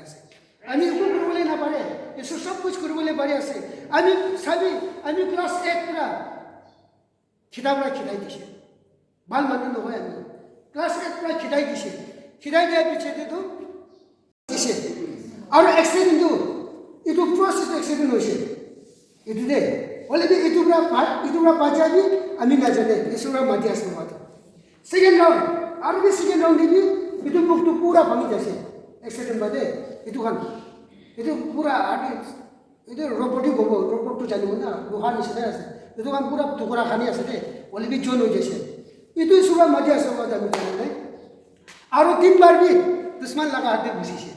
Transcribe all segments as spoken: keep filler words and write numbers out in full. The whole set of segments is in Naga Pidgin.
ase. Ami eku kuribole napare, Isu sob kuch kuribole pari ase. Ami sabi, ami class eight pra khitai pra khitai dise. Bhal manu nohoi ami. Class eight pra khitai dise. Khitai dia piche te tu dise. Aru accident tu, itu process accident hoise. Itu de, hoile bi itu pra, itu pra bacha bi ami najane, Isu pra mati ase mati. Second round, aru bi second round de bi itu mukh tu pura bhangi jaise. Accident bade, itu khan, itu pura adi, itu robot hi kobo, robot tu janibo na, luha nishina ase. Itu khan pura tukura khani ase de, hoile bi jon hoi jaise. Itu Isu pra mati ase mati ami jane nai. Aru tin bar bi dushman laga hath de gusise.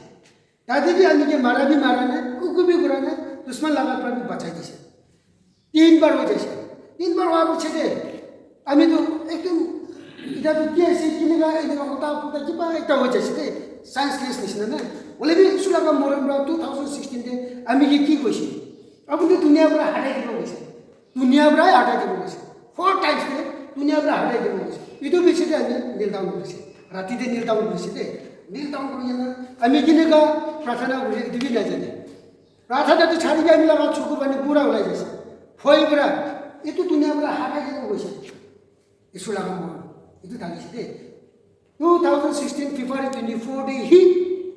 Tate bi ami ke mara bi mara nai, uku bi kura nai, dushman laga pra bi bachai dise. Tin bar hoi jaise. Tin bar hoa piche te, ami tu ekdom, eta tu ki ase, kineka, eneka ulta pulta kiba ekta hoi jaise de. Senseless nishina na. Hoile bi Isu laga morom pra two thousand sixteen te ami ke ki koise? Apuni dunia pra hatai dibo koise. Dunia pra hatai dibo koise. Four times te dunia pra hatai dibo koise. Itu piche te ami kneel down korise. Rati te kneel down korise de. Kneel down kuri kena ami kineka prarthana korise, itu bi najane. Prarthana tu chari ke ami laga choku pani pura ulai jaise. Phoi pra, itu dunia pra hatai dibo koise. Isu laga mon, itu thakise de. Two thousand sixteen February twenty-four de hi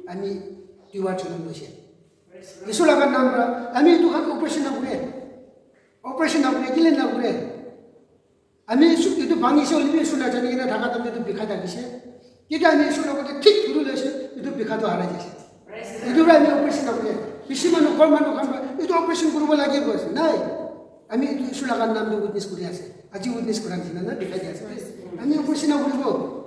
ami tuibar cholam loise. Isu laga nam pra, ami itu khan operation na kure. Operation na kure, kile na kure. Ami Isu, itu bhangise hoile bi Isu najani kena thaka time te itu bikha thakise. Kita ami Isu logote thik dhuri loise, itu bikha tu harai jaise. Itu pra ami operation na kure. Bishi manu, ghor manu khan pra, itu operation kuribo lage koise. Nai. Ami itu Isu laga nam tu witness kuri ase. Aji witness kura nishina na dikhai di ase. Ami operation na kuribo.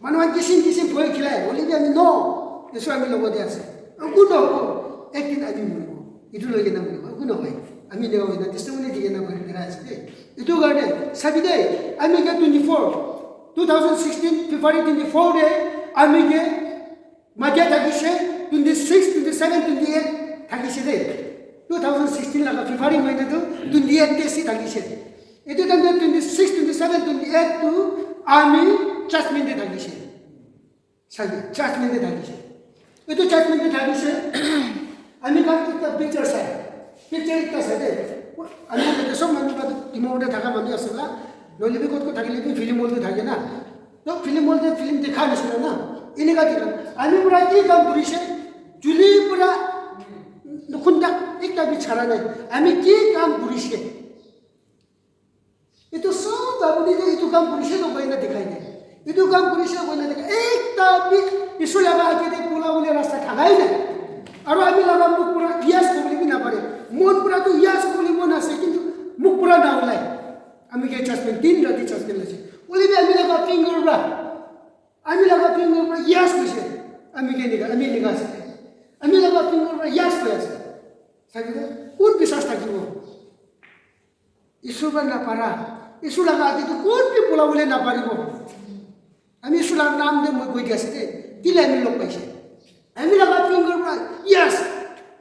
Manu khan kisim kisim bhoi khilai. Hoile bi ami no. Isu ami logote ase. Eku no hobo. Ek din ami muribo. Itu loi kena muribo. Eku no hoi. Ami eneka hoina testimony di kena mari kena ase de. Itu karne sabi de. Ami ke twenty-four, two thousand sixteen February twenty-four de ami ke matia thakise, twenty-six, twenty-seven, twenty-eight thakise de. Two thousand sixteen laga February mahina tu twenty-eight te si thakise. Itu time te twenty-six, twenty-seven, twenty-eight tu ami judgment te thakise. Sabi, judgment te thakise. Itu judgment te thakise. Ami khan ekta picture sai. Picture ekta sai de. Ami khan sob manu khan Dimapur te thaka manu ase la. Nohole bi kot kot thakile bi film hall te thake na. To film hall te film dekha nishina na. Eneka dekha. Ami pura ki kam kurise? Juli pura nukhunda ekta bi chara nai. Ami ki kam kurise? Itu sob apuni tu itu kam kurise to koina dikhai de. Itu kam kurise koina dikhai. Ekta bi Isu laga age te pula bole rasta thakai nai. Aru ami laga mukh pura yes kobole bi napare. Mon pura tu yes kobole mon ase, kintu mukh pura na ulai. Ami ke judgment, din rati judgment ase. Hoile bi ami laga finger pra, ami laga finger pra yes koise. Ami ke nika, ami nika ase. Ami laga finger pra yes koi ase. Sabi de, kun biswas thakibo? Isu pra napara, Isu laga age tu kun bi pula bole naparibo. Ami Isu laga nam de moi koi di ase de, kile ami log paise. Ami laga finger pra, yes.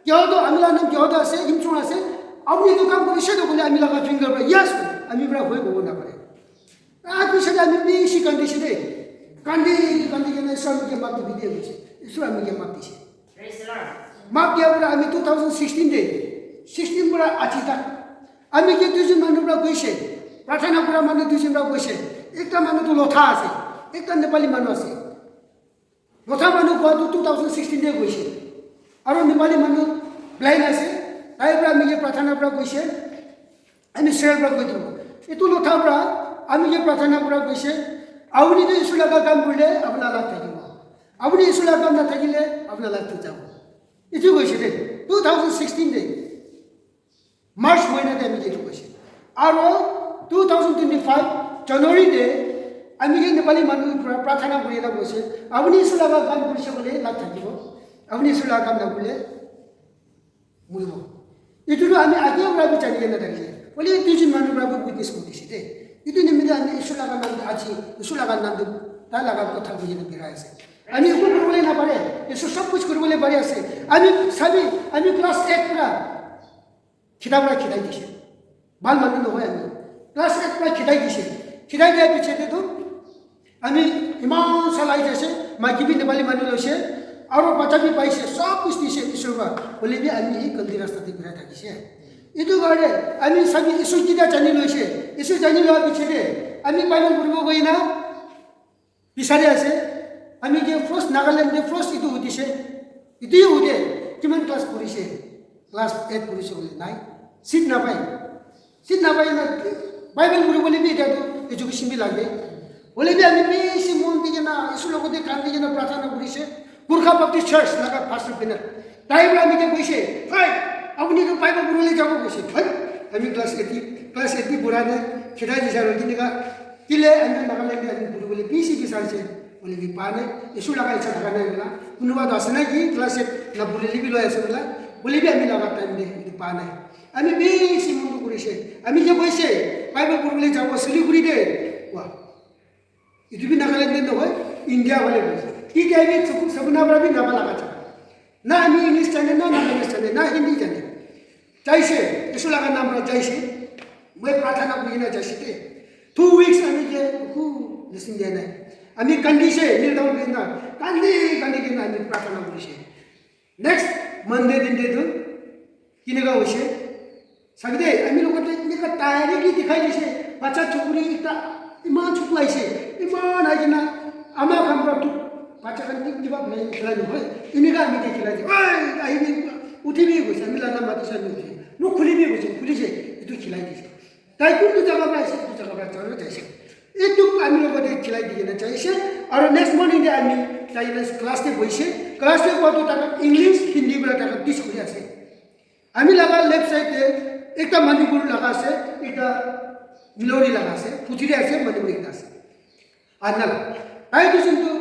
Kyoto, ami laga nam Kyoto ase, Yimchung ase. Apuni etu kam kurise to koile ami laga finger pra, yes. Ami pra hoi kobo napare. Ah, piche te ami bishi kandi se de. Kandi, kandi kena Isu ami ke map di diye koise. Isu ami ke map dise. Praise the Lord. Map diya pura ami two thousand sixteen de, sixteen pura aji tak. Ami ke duijon manu pra koise, prarthana kura manu duijon pra koise. Ekta manu tu lotha ase, ekta Nepali manu ase. Lotha manu kowa tu two thousand sixteen de koise. Aru Nepali manu blind ase, tai pra ami ke prarthana pra koise. Ami share pra koi dibo. Etu lotha pra ami ke prarthana kura koise, apuni tu Isu laga kam kurile apuna life thakibo. Apuni Isu laga kam nathakile apuna life tu jabo. Etu koise de, two thousand sixteen de, March mahina te ami ke etu koise. Aru two thousand twenty-five January de ami ke Nepali manu pra-, prarthana kuri kena koise, apuni Isu laga kam kurise koile life thakibo. Apuni Isu laga kam nakurile muribo. Etu tu ami age para bi jani kena thakise. Hoile duijon manu para bi witness kuri dise de. Etu nimite ami Isor laga naam tu aji, Isor laga naam tu tai laga kotha koi kena birai ase. Ami eku kuribole napare. Isor sob kuch kuribole pari ase. Ami sabi, ami class eight para khitai para khitai dise. Bhal manu nohoi ami. Class eight para khitai dise. Khitai dia piche te tu ami iman sal ahi jaise, maiki bi Nepali manu loise, aro bacha bi paise, sob kuch Hoile bi ami hi galti rasta te birai thakishe. Etu karne ami sabi Isu kita jani loise. Isu jani loa piche te ami Bible puribo koi na bisari ase. Ami ke first Nagaland te first etu udise. Etu hi ude kiman class purise? Class eight purise hoile nai. Seat napai. Seat napai na Bible puribole bi etia tu education bi lage. Hoile bi ami bishi mon di kena, Isu logote kandi kena prarthana kurise. Gurkha Baptist Church laga pastor bina. Tai para ami ke koise, "Hey, apuni tu Bible puribole jabo," koise. "Hey, ami class eight, class eight bi pura nai, khedai dise aro kineka, kile ami Nagaland te ami puribole bishi bisarise." Hoile bi pa nai, Isu laga icha thaka nai hoila. Kunuba tu ase na ki class eight na puribole bi loi ase hoila. Hoile bi ami laga time te etu pa nai. Ami bishi mon dukh kurise. Ami je koise, Bible puribole jabo Siliguri te. Wah. Etu bi Nagaland te nohoi, India wale koise. Ki dia bi sabu, sabu na para bi naba laga cha. Na ami English jane, na Nagamese jane, na Hindi jane. Jaise, Isu laga naam para jaise. Moi prarthana kuri na jaise te. Two weeks ami je ku listen dia nai. Ami kandi se, kneel down kuri na. Kandi, kandi kuri na ami prarthana kurise. Next Monday din te tu kineka hoise? Sabi de, ami logote kineka tayari ki dikhai dise. Bacha chukuri ekta iman chuku aise. Iman ahi kena ama khan para tu bacha khan ki kiba khilai, khilai nohoi. Eneka ami ke khilai de. Oi, ahi bi, uthi bi koise, ami lana mati sa ni uthi. Muk khuli bi koise, khuli se, etu khilai dise. Tai kuntu jaga para aise, etu jaga para jana jaise. Etu ami logote khilai di kena jaise. Aru next morning te ami tai class te boise. Class te boa tu tai English, Hindi para tai teach kuri ase. Ami laga left side te ekta Manipur laga ase, ekta Milori laga ase, Pujari ase, Manipuri ekta ase. Anal. Tai duijon tu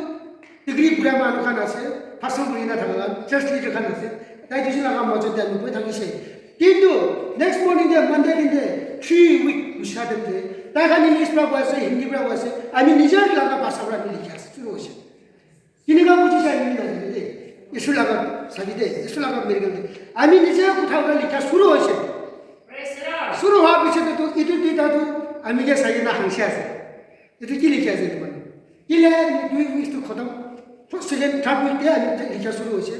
degree pura manu khan ase, pastor kuri na thaka khan, church leader khan ase. Tai duijon laga majot te ami bohi thakise. Kintu next morning te, Monday din te, three week gusa din te, tai khan English para koi ase, Hindi para koi ase, ami nijer laga bhasha para ami likhi ase, shuru hoise. Kineka buji jai ami najane de. Isu laga sabi de, Isu laga miracle de. Ami nije kotha para likha shuru hoise. Praise the Lord. Shuru hoa piche te tu, itu duita tu ami ke sai na hangse ase. Etu ki likhi ase etu manu? Kile dui week tu khatam, first, second, third week te ami likha shuru hoise.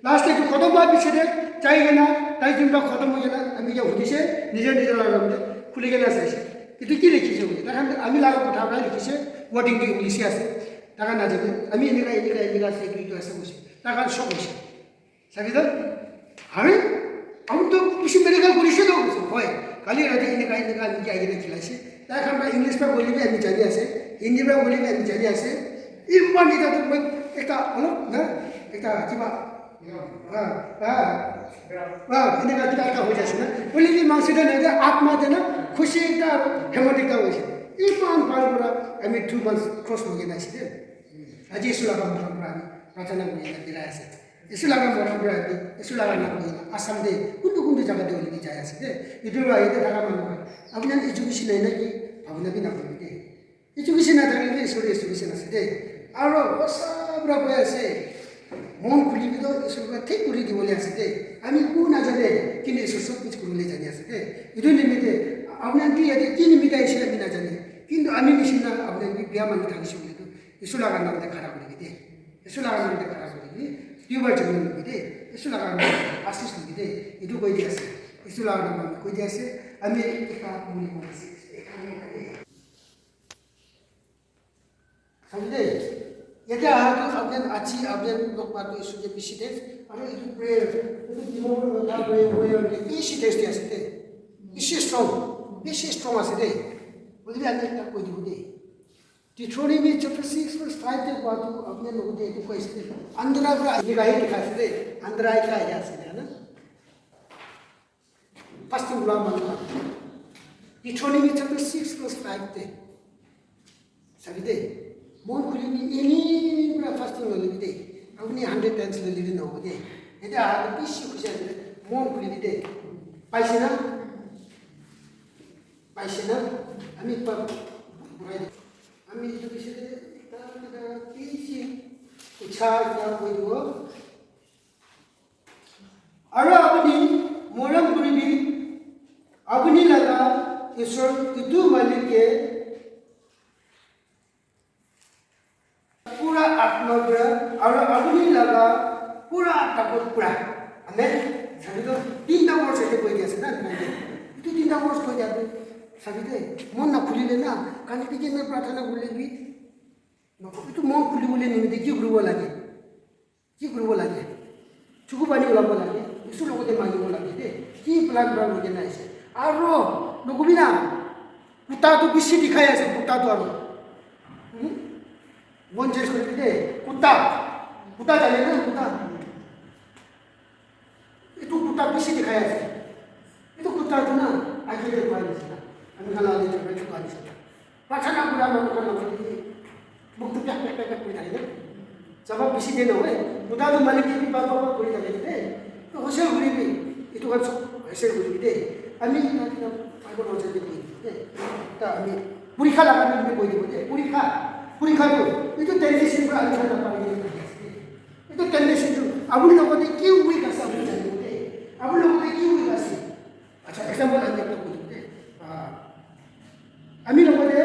Last te etu khatam hua piche te jai kena, tai jun para khatam hoi kena, ami ke hudise, nijer nijer laga room te khuli kena saise. Etu ki likhise bole? Tai khan ami laga kotha para likhise, wording tu English ase. Tai khan najane, ami eneka, eneka, eneka ase, etu, etu ase koise. Tai khan shock hoise. Sabi toh, "Are, ami toh bishi miracle kurise toh," koise. "Hoi, kali rati eneka, eneka ami ke ahikena khilaise." Tai khan para English para kole bi ami jani ase, Hindi para kole bi ami jani ase. Iman eta toh moi ekta olop na, ekta kiba, ah, ah, ah, eneka kiba ekta hoi jaise na. Hoile bi mangsi toh nai de, atma te na, khushi ekta aru hemot ekta hoise. Iman bhal para ami two months cross hoi kena ase de. Aji Isu laga morom para ami prarthana kuri kena birai ase. Isu laga morom para ami, Isu laga naam koi kena Assam te kuntu kuntu jaga te hoile bi jai ase de. Etu para yate thaka manu khan, apuni khan education nai na ki, apuni bi na koi de. Education na thakile bi Isu te education ase de. Aro hosa para koi ase. Mon khuli bi toh Isu para thik kuri dibole ase de. Ami ku najane, kintu Isu sob kuch kuribole jani ase de. Etu nimite, apuni khan bi yate ki nimite aise ami najane. Kintu ami nishina apuni khan bi bia manu thakise koile toh, Isu laga naam te khara kuri bi de. Isu laga naam te khara kuri bi. Tuibar jami lobi de. Isu laga naam te asis lobi de. Etu koi di ase. Isu laga naam te koi di ase. Ami ekta muli kuri ase. Ekta muli kuri. Sabi de. Yate aha tu apni aji apni log pa tu Isu ke bishi de. Aru etu prayer. Etu Dimapur log prayer, prayer bishi test ase de. Bishi strong. Bishi strong ase de. Hoile bi ami ekta koi dibo de. Deuteronomy chapter six verse five te koa tu apni logote etu koise de. Andhra para enika hi likha ase de. Andhra ekta ahi ase de na. Fasting kura manu khan. Deuteronomy chapter six verse five te. Sabi de. Mon khuli ni eni para fasting lole bi de. Apni hundred times lole bi nohobo de. Eta aru bishi khushi ase de. Mon khuli bi de. Paise na? Paise na? Ami pa burai de. Ami etu bishi de ekta ekta bishi ucha ekta koi dibo. Aru apuni morom kuribi, apuni laga Isor etu malik ke pura atma pura, aru apuni laga pura takot pura. Amen. Sabi to tinta words ete koi dia ase na, etu tinta words koi dia tu sabi de, mon na khulile na, kani dikhi na prarthana kurile bi, etu mon khuli bole nimite ki kuribo lage? Ki kuribo lage? Chuku pani ulabo lage, Isor logote mangibo lage de. Ki plan pra loge na ase? Aro nokobi na, kuta tu bishi dikhai ase, kuta tu aro. Hmm? Mon change kuri de, kuta. Kuta jane na, kuta. Etu kuta bishi dikhai ase. Etu kuta tu na, age de koi ase na. Ami khan la le jai chuka ase. Prarthana kura manu khan la mukh tu pyak pyak pyak pyak kuri thake de. Jawab bishi de nohoi. Kuta tu malik ke bi bak bak bak kuri thake de. To hoisel kuri bi. Etu khan sob hoisel kuri bi de. Ami na kina Bible hoisel de kuri de. Ta ami purikha laga bi koi dibo de. Purikha. Purikha tu. Etu temptation pra ami khan na pari de. Etu temptation tu apuni logote ki weak ase apuni janibo de. Apuni logote ki weak ase? Acha, example ami ekta koi dibo de. Ah, ami logote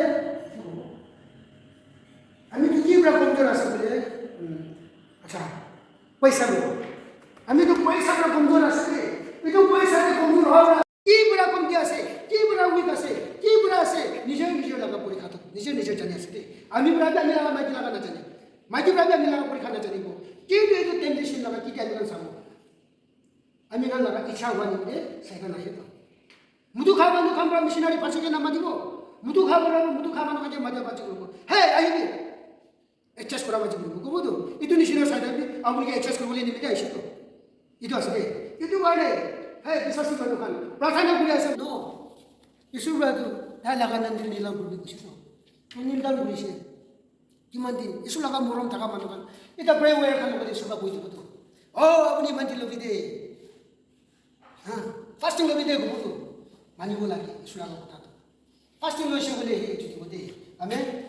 ami tu ki pra komjor ase bole? Hmm, acha, paisa lo. Ami tu paisa pra komjor ase. Etu paisa te komjor howa pra ki pra komjor ase? Ki pra weak ase? Ki pra ase? Nijor nijor laga purikha tu. Nijor nijor jani ase de. Ami pra bi ami laga maiki laga na jani. Maiki pra bi ami laga purikha na janibo. Kintu etu temptation laga ki ki ami khan sabo? Ami khan laga ichha hua nimite Satan ahe to. Mutu kha manu khan pra missionary pachi ke namatibo. Mutu kha manu, mutu kha manu khan ke mata pachi koribo. Hey, ahibi. Adjust kora pachi koribo. Kobo to. Etu nishina Satan bi apuni ke adjust koribole nimite ahishi to. Etu ase de. Etu karone, hey, biswasi manu khan, prarthana kuri ase. No. Isor pra tu, tai laga nam de nilam kuri kusi to. Nilam kuri se. Kiman din, Isor laga morom thaka manu khan. Eta prayer warrior khan logote Isor pra koi dibo to. Oh, apuni iman din lobi de. Ha, fasting lobi de kobo to. Manibo lage, Isor laga kotha to. Fasting loise bole he etu dibo de. Amen.